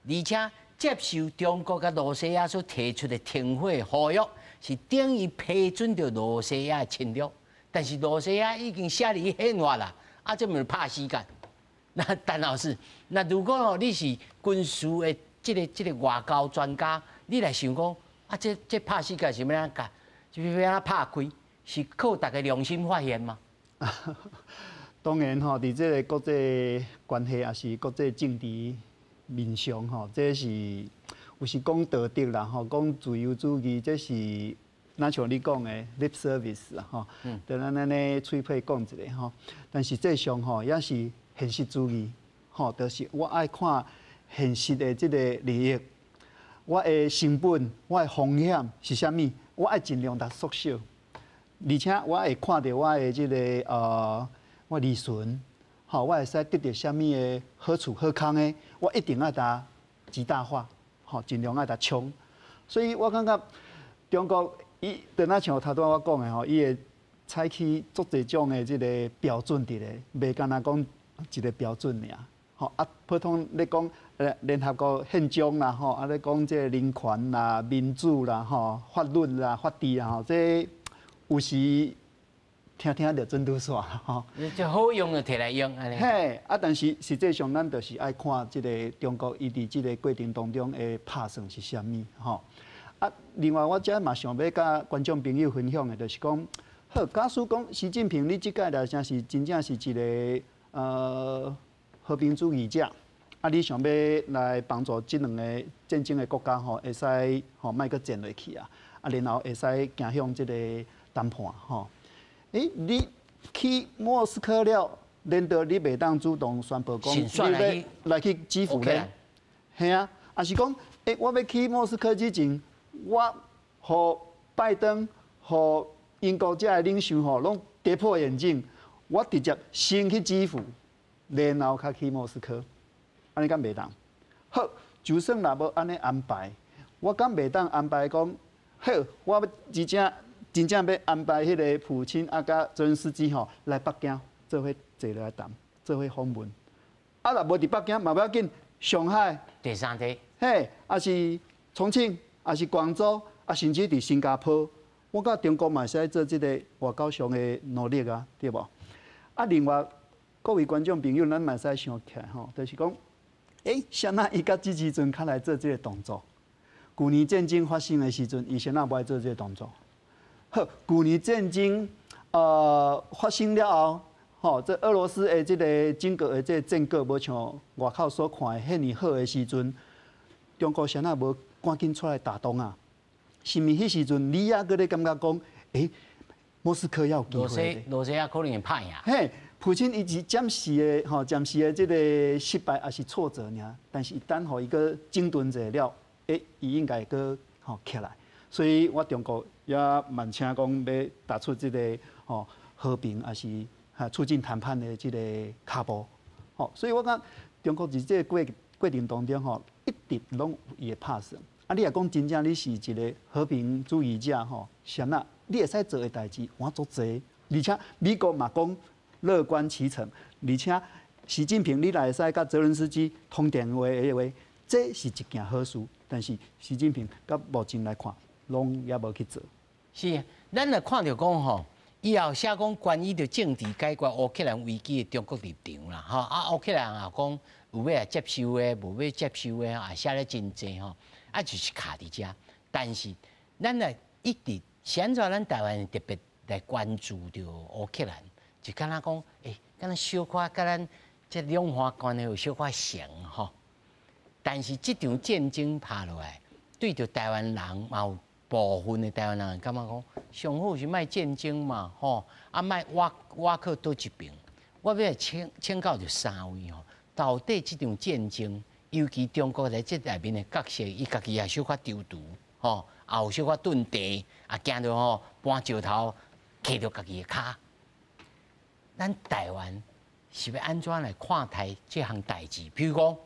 而且接受中國佮羅西亞所提出的停火合約，是等於批准著羅西亞的侵略。但是羅西亞已經寫佇憲法啦，啊，這毋拍死干。那陳老師，那如果吼你是軍事的這個外交專家，你來想講，啊，這拍死干是欲按怎共？是欲按怎拍開？是靠大家良心發現嗎？當然吼，佇這個國際關係抑是國際政治面上吼，這是有時講道德啦吼，講自由主義，這是若像你講的 lip service 啦吼，就咱按呢喙皮講一下吼，但實際上吼也是現實主義，吼，就是我愛看現實的這個利益，我的成本、我的風險是啥物，我愛盡量來縮小，而且我會看著我的這個我利潤，吼，我會使得著啥物的好處好康的，我一定愛共極大化，吼，盡量愛共衝。所以我感覺中國伊，就若像頭拄仔我講的吼，伊會採取足濟種的這個標準佇咧，袂干焦講一個標準爾。吼啊，普通咧講聯合國憲章啦，吼啊咧講這個人權啦、民主啦、吼法律啦、法治啦，吼，這有時聽聽就準拄煞吼。這好用就提來用，按呢。嘿，啊，但是實際上咱就是愛看這個中國伊佇這個過程當中的拍算是啥物，吼。啊，另外我遮嘛想欲佮觀眾朋友分享的，就是講，好，假使講習近平你這擺來誠是真正是一個和平主義者，啊，你想欲來幫助這兩個戰爭的國家吼，會使吼莫閣戰落去啊，啊，然後會使行向這個談判吼。欸，你去莫斯科了，難道你袂當主動宣布講你欲來去基輔咧？嘿啊，抑是講，欸，我欲去莫斯科之前，我予拜登、予英國遮的領袖吼，攏跌破眼鏡。我直接先去基輔，然後才去莫斯科，按呢敢袂當？好，就算若無按呢安排，我敢袂當安排講，好，我欲真正真正欲安排彼个普京啊，佮澤倫斯基吼來北京做伙坐落來談，做伙訪問。啊，若無佇北京嘛無要緊，上海、第三地，嘿，抑是重慶。抑是廣州，啊，甚至佇新加坡，我佮中國嘛會使做這个外交上的努力啊，對無？啊，另外各位觀眾朋友，咱嘛會使想起來吼，就是講，欸，啥人伊到這時陣較來做這个動作？舊年戰爭發生的時陣，伊啥人無愛做這个動作？好，舊年戰爭發生了後，吼，這俄羅斯的這个整個的這個戰果無像外口所看的遐爾好的時陣，中國啥人無趕緊出來打動啊！是毋是彼時陣你猶閣咧感覺講，欸，莫斯科猶有機會？羅西亞可能會拍贏。嘿，普京伊是暫時的吼，暫時的這个失敗抑是挫折爾，但是伊等予伊閣整頓者了，欸，伊應該會閣吼起來。所以我中國也蠻請講欲踏出這个吼和平，抑是哈促進談判的這个跤步。吼，所以我感覺中國佇這個過程當中吼，一直攏有伊的拍算。啊，你若講真正你是一个和平主義者吼，啥啊？你會使做的代誌換足濟，而且美國嘛講樂觀其成，而且習近平你若會使佮澤倫斯基通電話的話，這是一件好事。但是習近平到目前來看，攏猶無去做。是，咱來看著講吼，以後寫講關於著政治解決烏克蘭危機的中國立場啦，吼啊，烏克蘭也講有欲來接受的，無欲接受的，也寫咧真濟吼，啊，就是卡佇遮。但是咱來一直，是按怎咱台灣特別來關注著烏克蘭，就敢若講，欸，敢若小可佮咱這兩岸關係有小可成吼。但是這場戰爭拍落來，對著台灣人嘛有部分的台灣人感覺講，上好是莫戰爭嘛，吼，啊莫倚倚靠佗一邊。我欲來請教著三位吼，到底這場戰爭，尤其中國在這內面的角色，伊家己也小可躊躇，吼，也有小可頓地，也驚著吼搬石頭磕著家己的跤。咱台灣是欲按怎來看待這項代誌？比如講，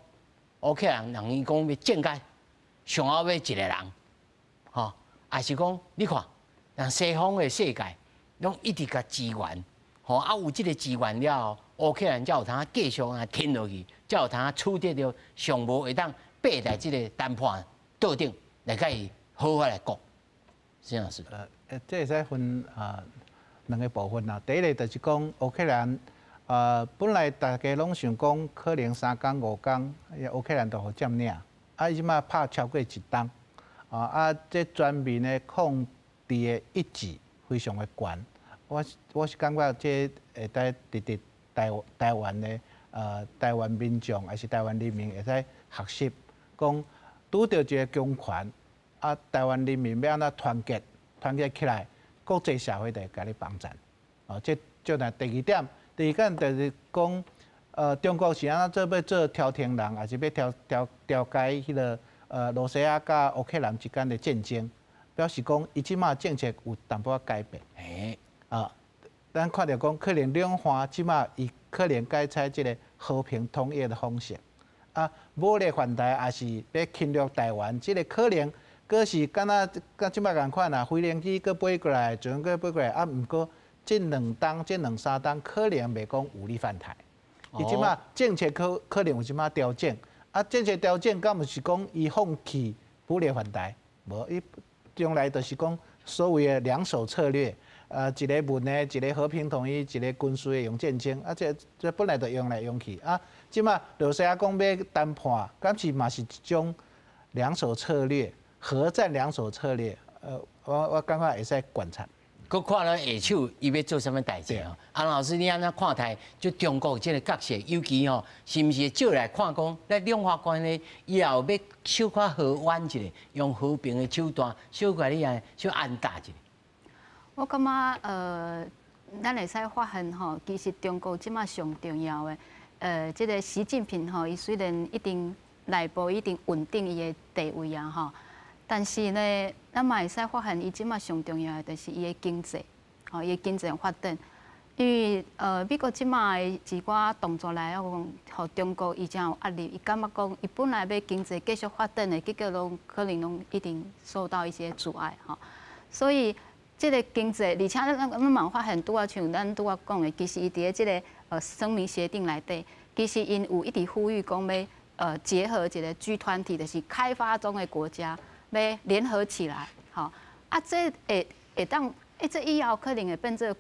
烏克蘭人伊講欲政改，上後尾一个人，吼，抑是講你看，人西方的世界攏一直共支援，吼啊有這个支援了後，烏克蘭才有通繼續啊挺落去，才有通取得著上無會當爬佇這个談判桌頂來共伊好好來講。沈老師，這會使分啊兩个部分啦。第一个就是講烏克蘭，本來大家攏想講可能三工五工，烏克蘭就予佔領，啊，伊這擺拍超過一冬，啊，這全面的控制的意志非常的懸。我是感覺這會使值得台灣的台灣民眾，抑是台灣人民會使學習，講拄著一个強權，啊，台灣人民欲按怎團結，团结起来，国际社会就会共你帮赞。哦，这就那第二点，第二点就是讲，中国是按怎做欲做调停人，抑是欲调解彼个罗西亚佮乌克兰之间的战争，表示讲伊这马政策有淡薄仔改变。啊，咱看著讲，可能两岸这马伊可能改采这个和平统一的方式。啊，武力犯台抑是欲侵略台湾，这个可能阁是敢若佮这马仝款啊，飞行机阁飞过来，船阁飞过来，啊，毋过这两冬、这两三冬可能袂讲武力犯台。伊这马政策可能有一寡调整，啊，政策调整敢毋是讲伊放弃武力犯台？无，伊将来就是讲所谓的两手策略，一个文的，一个和平统一，一个军事的用战争，啊，这本来就用来用去，啊，这马罗西亚讲欲谈判，敢是嘛是一种两手策略，和战两手策略，我感觉会使观察。阁看了下手，伊欲做啥物代志哦？安老师，你按怎看待就中国这个角色？尤其吼，是毋是借来看讲，咱两岸关系以后欲小可和缓一下，用和平的手段，小可你按小按打一下。我感觉咱会使发现吼，其实中国这马上重要的，这个习近平吼，伊虽然一定内部一定稳定伊的地位啊吼。但是呢，咱嘛会使发现，伊这马上重要的就是伊的经济，吼，伊的经济发展。因为美国这马的一寡动作来讲，予中国伊真有压力。伊感觉讲，伊本来欲经济继续发展的，结果拢可能拢一定受到一些阻碍，吼。所以这个经济，而且咱嘛发现，拄仔像咱拄仔讲的，其实伊伫咧这个声明协定内底，其实𪜶有一直呼吁讲欲结合一个 G 团体，就是开发中的国家。欲联合起来，吼啊，这会当，欸，这以后可能会变做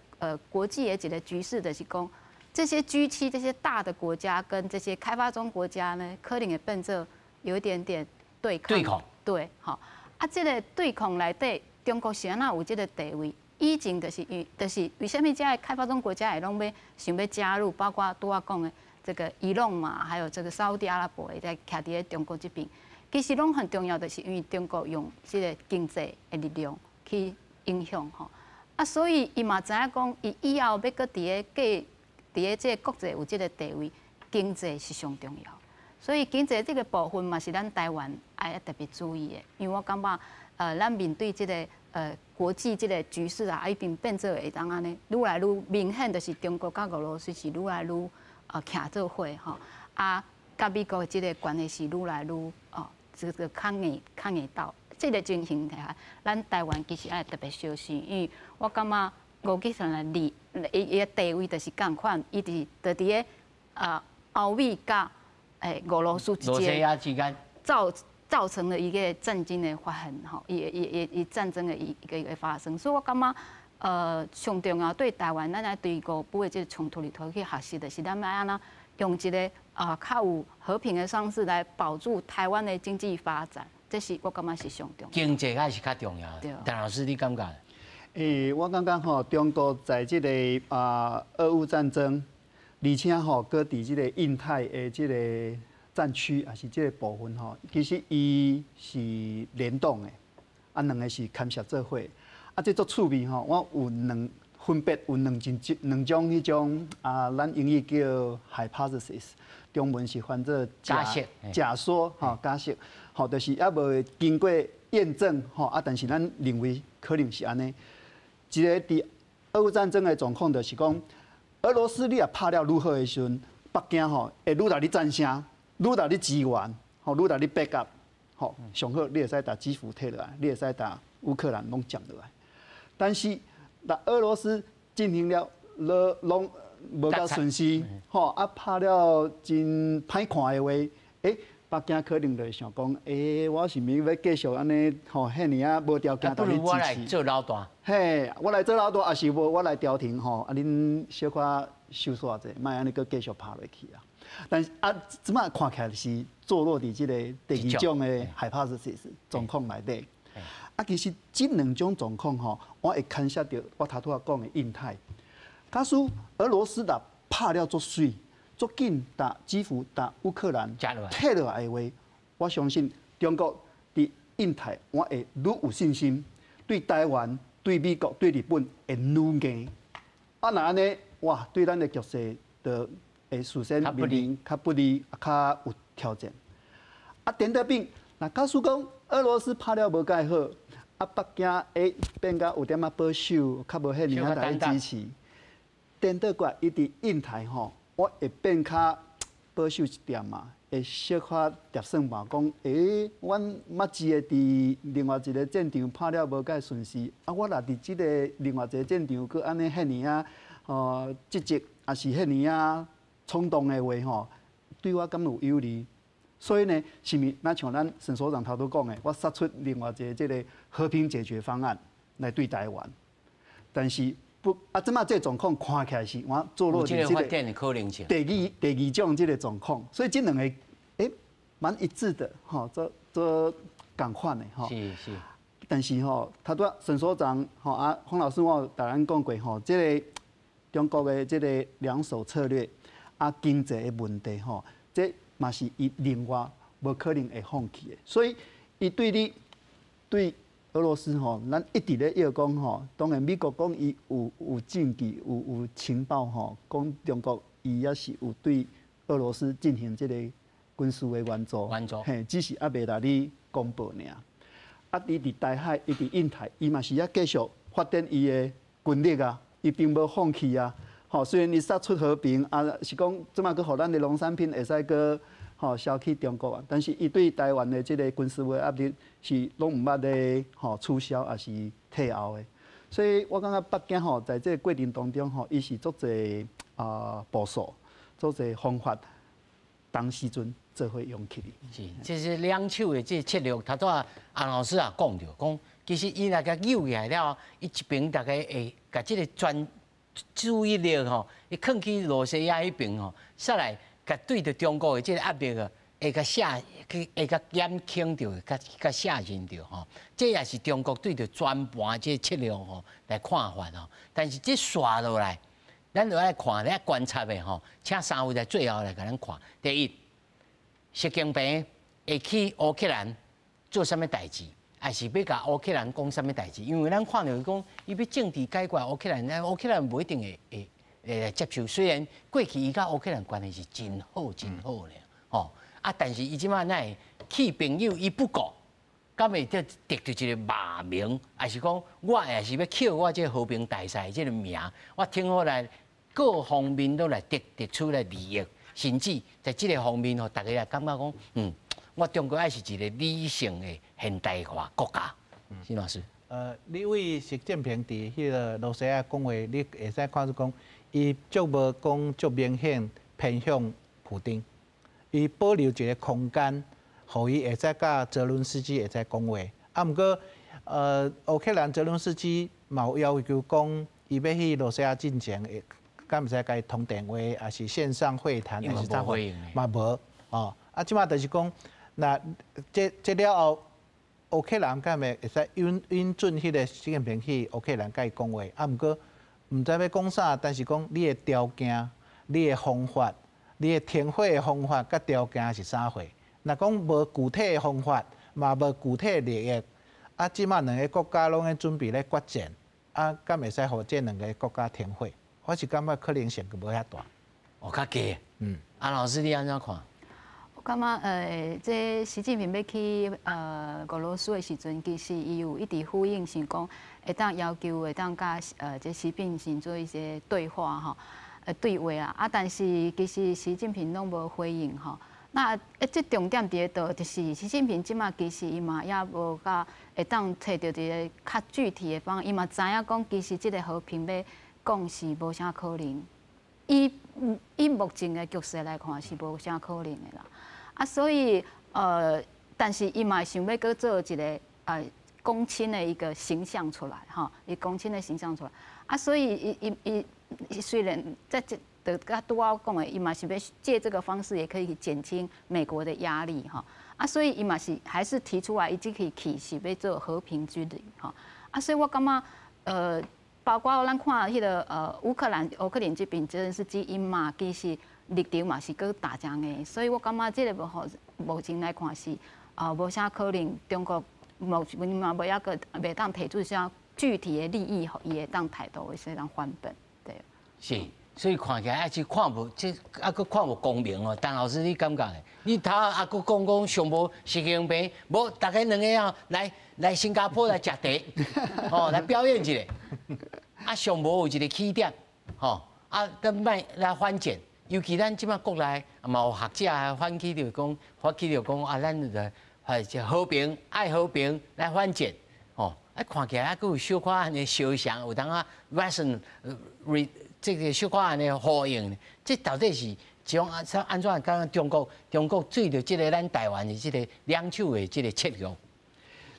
国际的一个局势，就是讲这些 G7这些大的国家跟这些开发中国家呢，可能会变做有一点点对抗。对抗。对，吼啊，这个对抗内底，中国是按怎有这个地位？以前就是为，就是为啥物这个开发中国家会拢欲想欲加入，包括拄仔讲的这个伊朗嘛，还有这个沙乌地阿拉伯会在徛伫咧中国这边。其实拢很重要，就是因为中国用这个经济的力量去影响吼，啊，所以伊嘛知影讲，伊以后欲阁伫咧这个国际有这个地位，经济是上重要。所以经济这个部分嘛是咱台湾爱特别注意的，因为我感觉，咱面对这个国际这个局势啊，已经变做会当按呢，愈来愈明显，就是中国佮俄罗斯是愈来愈徛做伙吼，啊，佮美国这个关系是愈来愈哦。这个较硬斗，这个情形下，咱台湾其实爱特别小心，因为我感觉乌克兰的伊的地位就是仝款，伊伫咧欧美佮俄罗斯之间造成了一个战争的发生，吼，伊伊伊伊战争的一个发生，所以我感觉上重要对台湾，咱爱对俄乌的这个冲突里头去学习的是，咱欲按怎用一个较有和平的方式来保住台湾的经济发展，这是我感觉是上重要。经济还是较重要。对。陈老师，你感觉？欸，我感觉吼，中国在这个俄乌战争，而且吼，阁伫这个印太的这个战区，抑是这个部分吼，其实伊是联动的，啊，两个是牵涉做伙。啊，这足趣味吼，我有两分别有两种两种彼种啊，咱英语叫 hypothesis，中文是翻做假设假说吼，假设吼，就是犹无经过验证吼，啊，但是咱认为可能是按呢。一个伫俄乌战争的状况，就是讲，俄罗斯你若拍了愈好的时阵，北京吼会愈来你赞声，愈来你支援，吼愈来你 back up，吼上好你会使共基辅提落来，你会使共乌克兰拢占落来。但是，若俄罗斯进行了拢无够顺势，吼啊拍了真歹看的话，欸，北京可能就会想讲，欸，我是毋是欲继续按呢，吼，遐尔仔无条件予你支持？我来做老大。嘿，我来做老大，抑是无我来调停吼，啊，恁小可收煞者，莫按呢阁继续拍落去啊。但是啊，这马看起来是坐落伫这个第二种的 hypothesis 状况内底。啊，其实这两种状况吼，我会牵涉著我头拄仔讲的印太。假使俄罗斯若拍了足媠、足紧，共基辅、共乌克兰退落来的话，我相信中国伫印太，我会愈有信心，对台湾對美國、對日本會軟硬。啊，若按呢，哇，對咱的局勢就會事先面臨較不利、較有挑戰。啊，顛倒變，若假使講俄羅斯拍了無蓋好，啊，北京會變甲有點仔保守，較無遐爾仔來支持。顛倒過來，伊佇印太吼，我會變較保守一點嘛，會小可疊算盤講，欸，阮捌一個佇另外一個戰場拍了無蓋順勢，啊，我若佇這個另外一個戰場閣按呢遐爾仔吼積極，抑是遐爾仔衝動的話吼，對我敢有有利？所以呢，是毋是若像咱沈所長頭拄講的，我殺出另外一個這個和平解決方案來對台灣，但是不啊，這馬這個狀況看起來是我做落這個第二種這個狀況，所以這兩個欸蠻一致的吼，做做仝款的吼。是是。但是吼，頭拄仔沈所長吼啊，方老師我有逐咱講過吼，這個中國的這個兩手策略啊，經濟的問題吼，這嘛是伊另外無可能會放棄的，所以伊對你對俄羅斯吼，咱一直咧要講吼，當然美國講伊有證據、有情報吼，講中國伊也是有對俄羅斯進行這個軍事的援助，援助，嘿，只是猶未來你公布爾。啊，伊佇台海，伊佇印太，伊嘛是猶繼續發展伊的軍力啊，伊並無放棄啊。吼，雖然伊殺出和平，啊，是講這馬閣予咱的農產品會使閣吼銷去中國啊，但是伊對台灣的這個軍事的壓力是攏毋捌咧吼取消，抑是退後的。所以我感覺北京吼，在這個過程當中吼，伊是足濟啊部署，足濟方法，當時陣做伙用起。是，這是兩手的這個策略。頭拄仔洪老師也講著，講其實伊若共扭起來了，伊一邊大家會共這個專注意力吼，伊囥去羅西亞彼邊吼，煞來共對著中國的這個壓力啊，會共下去，會共減輕著，共下降著吼。這也是中國對著全盤這個策略吼來看法吼。但是這紲落來，咱就愛看咧觀察的吼，請三位在最後來共咱看。第一，習近平會去烏克蘭做啥物代誌？還是欲共烏克蘭講啥物代誌？因為咱看著伊講，伊欲政治解決烏克蘭，烏克蘭無一定會會會來接受。雖然過去伊佮烏克蘭關係是真好真好咧，吼啊，但是伊這馬哪會棄朋友於不顧，敢會得得著一個罵名？還是講我也是欲抾我這個和平大使這個名，我挺好來各方面都來得出來利益，甚至在這個方面吼，大家也感覺講，我中國愛是一個理性的現代化國家。沈老師，你對習近平佇彼個羅西亞講話，你會使看出講，伊足無講足明顯偏向普丁，伊保留一個空間，予伊會使佮澤倫斯基會使講話。啊，毋過，烏克蘭澤倫斯基嘛有要求講，伊欲去羅西亞進前，會敢會使共伊通電話，抑是線上會談，抑是啥貨，嘛無哦。啊，這馬就是講。那這這了後，烏克蘭敢會會使允准彼個習近平去烏克蘭共伊講話？啊，毋過毋知欲講啥，但是講你的條件、你的方法、你的停火的方法佮條件是啥貨？若講無具體的方法，嘛無具體的利益，啊，這馬兩个國家攏咧準備咧決戰，啊，敢會使予這兩个國家停火？我是感覺可能性無遐大。哦，較低。啊，老師你按怎看？我感覺這習近平欲去俄羅斯的時陣，其實伊有一直呼應，是講會當要求會當佮這習近平做一些對話吼，對話啊，啊，但是其實習近平攏無回應吼。那這重點佇咧佗，就是習近平這馬其實伊嘛猶無共會當揣著一个較具體的方案，伊嘛知影講其實這个和平欲講是無啥可能。以目前的局勢來看是無啥可能的啦。啊，所以但是伊嘛想欲閣做一个公親的一個形象出來，吼，伊公親的形象出來。啊，所以伊伊伊雖然在這就佮拄仔講的，伊嘛是欲借這個方式，也可以減輕美國的壓力，吼。啊，所以伊嘛是還是提出來，伊這去去是欲做和平之旅，吼。啊，所以我感覺，包括咱看彼个烏克蘭這邊澤連斯基伊嘛其實立場嘛是閣打真硬，所以我感覺這个吼目前來看是無啥可能，中國目前嘛無猶閣袂當提出啥具具體的利益，予伊會當態度會使當翻本，對。是，所以看起來抑是看無，這猶閣看無光明哦。陳老師，你感覺咧？你頭猶閣講講上無習近平，無逐家兩个啊來來新加坡來食茶，哦，來表演一下，啊，上無有一個起點，吼，啊，閣莫來反戰。尤其咱這擺國內嘛有學者反起著講，發起著講啊，咱就係和平，愛和平來反戰，吼，啊，看起來猶閣有小可按呢相像，有當仔 resonate 這個小可按呢呼應，這到底是將按按怎講中國中國對著這個咱台灣的這個兩手的這個策略？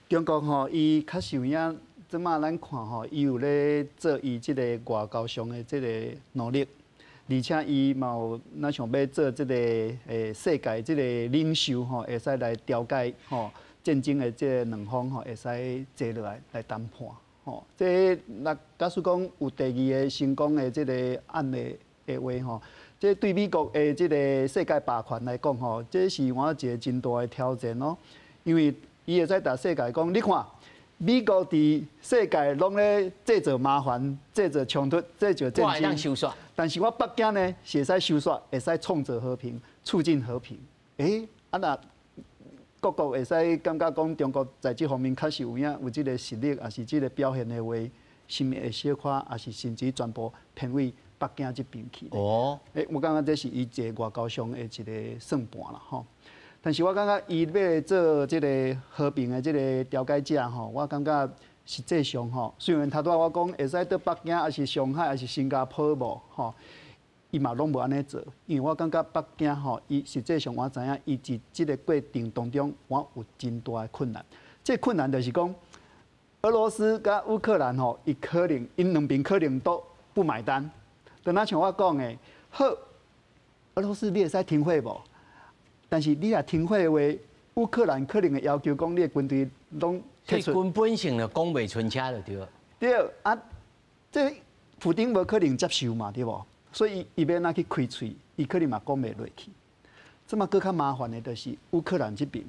中國吼，伊確實有影，這擺咱看吼，伊有咧做伊這個外交上的這個努力，而且伊嘛有若想欲做這個世界這個領袖吼，會使來調解吼戰爭的這個兩方吼，會使坐落來來談判吼。這若假使講有第二個成功的這個案例的話吼，這對美國的這個世界霸權來講吼，這是換一個真大的挑戰哦，因為伊會使共世界講，你看美國佇世界攏咧製造麻煩、製造衝突、製造戰爭，但是我北京呢是會使收煞，會使創造和平、促進和平。欸，啊若各國會使感覺講中國在這方面確實有影有這個實力，抑是這個表現的話，是毋是會小可，抑是甚至全部偏為北京這邊去？哦，欸，我感覺這是伊一個外交上的一個算盤啦，吼。但是我感覺伊欲做這個和平的這個調解者吼，我感覺實際上吼，雖然頭拄仔我講會使佇北京，抑是上海，抑是新加坡無吼，伊嘛攏無按呢做，因為我感覺北京吼，伊實際上我知影，伊佇這個過程當中，我有真大的困難。這個困難就是講，俄羅斯佮烏克蘭吼，伊可能𪜶兩邊可能都不買單。就若像我講的，好，俄羅斯你會使停火無？但是你若停火的話，烏克蘭可能會要求講你的軍隊攏撤出。根本性就講袂順車就對。對啊，這普丁無可能接受嘛，對無？所以伊欲按怎去開喙，伊可能嘛講袂落去。這麼閣較麻煩的，就是烏克蘭這邊。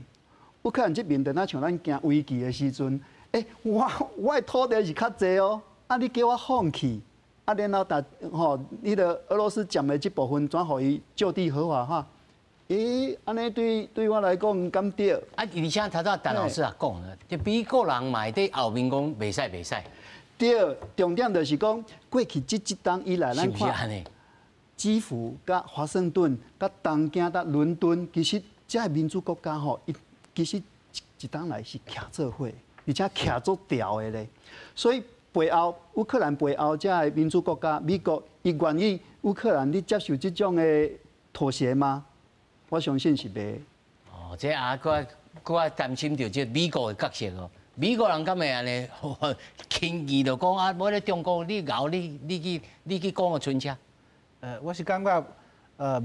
烏克蘭這邊，就若像咱驚危機的時陣，欸，我我的土地是較濟哦，啊，你叫我放棄，啊，然後但吼，彼个俄羅斯佔的這部分轉予伊就地合法化。欸，按呢對對我來講敢對？啊，而且頭拄陳老師也講了，這美國人嘛會佇後面講袂使袂使。對，重點就是講過去這一冬以來，咱看，基輔、佮華盛頓、佮東京、佮倫敦，其實這个民主國家吼，伊其實一冬來是徛做伙，而且徛足牢的咧。所以背後烏克蘭背後這个民主國家，美國伊願意烏克蘭你接受這種的妥協嗎？我相信是袂。哦，這啊，閣閣擔心著這美國的角色哦。美國人敢會按呢輕易就講啊？無咧中國你𠢕你你去你去講個春車。我是感覺，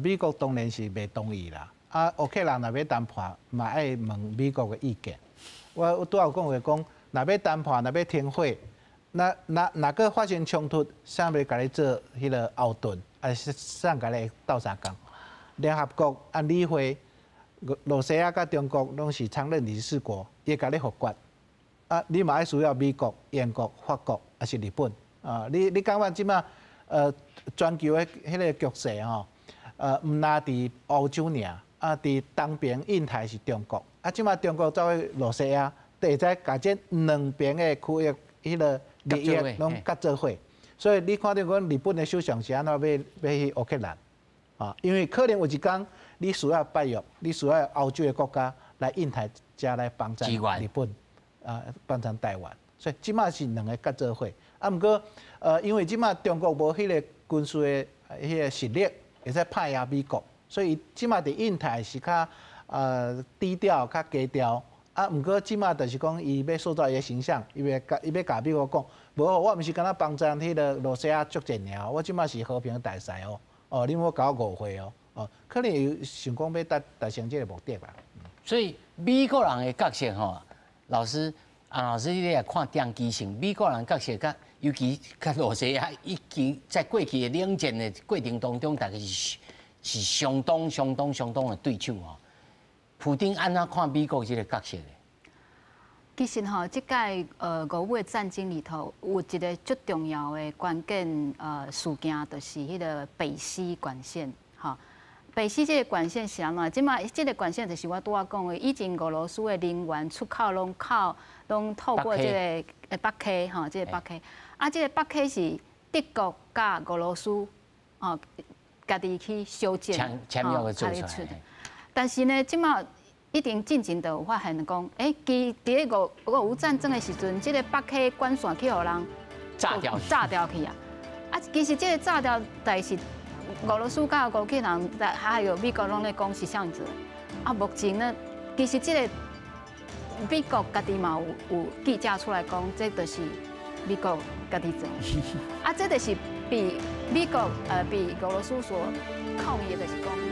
美國當然是袂同意啦。啊，烏克蘭若欲談判，嘛愛問美國的意見。我我拄仔有講過講，若欲談判，若欲停火，那若若閣發生衝突，誰欲共你做彼个後盾，抑是誰共你鬥相共？聯合國安理會，羅西亞佮中國攏是常任理事國，伊會共你否決。啊，你嘛愛需要美國、英國、法國，抑是日本？啊，你你感覺這擺全球的彼个局勢吼，毋但佇歐洲爾，啊，佇東邊印太是中國，啊，這擺中國走去羅西亞，就會使共這兩邊的區域彼个利益攏結做伙。所以你看著講日本的首相是按怎欲欲去烏克蘭？啊，因為可能有一天你需要北約，你需要歐洲的國家來印太遮來幫助日本，啊，幫助台灣。所以這擺是兩个結做伙。啊，毋過，因為這擺中國無彼个軍事的彼个實力，會使拍贏美國，所以這擺佇印太是較低調、較低調。啊，毋過這擺就是講，伊欲塑造伊的形象，伊欲共伊欲共美國講，無，我毋是干焦幫助彼个羅西亞作戰爾，我這擺是和平大使哦。哦，你莫共我誤會哦，哦，可能有想講欲達達成這个目的吧。所以美國人的角色吼，老師，啊老師，你來看長期性，美國人角色佮尤其佮羅西亞已經在過去的冷戰的過程當中，大家是是相當相當相當的對手哦。普丁按怎看美國這个角色咧？其實吼，這擺俄烏的戰爭裡頭，有一个足重要的關鍵事件，就是彼个北溪管線，吼。北溪這个管線是按怎？這馬這个管線就是我拄仔講的，以前俄羅斯的能源出口攏透過這个北溪吼，這个北溪。啊，這个北溪是德國佮俄羅斯吼家己去修建，簽約做出來。但是呢，這馬一定進前就有發現講，欸，其佇咧俄烏戰爭的時陣，這个北溪管線去予人炸掉，炸掉去啊！啊，其實這个炸掉，但是俄羅斯佮烏克蘭，還有美國攏咧講是啥子？啊，目前呢，其實這个美國家己嘛有記者出來講，這就是美國家己做。啊，這就是被美國被俄羅斯所抗議的，就是講。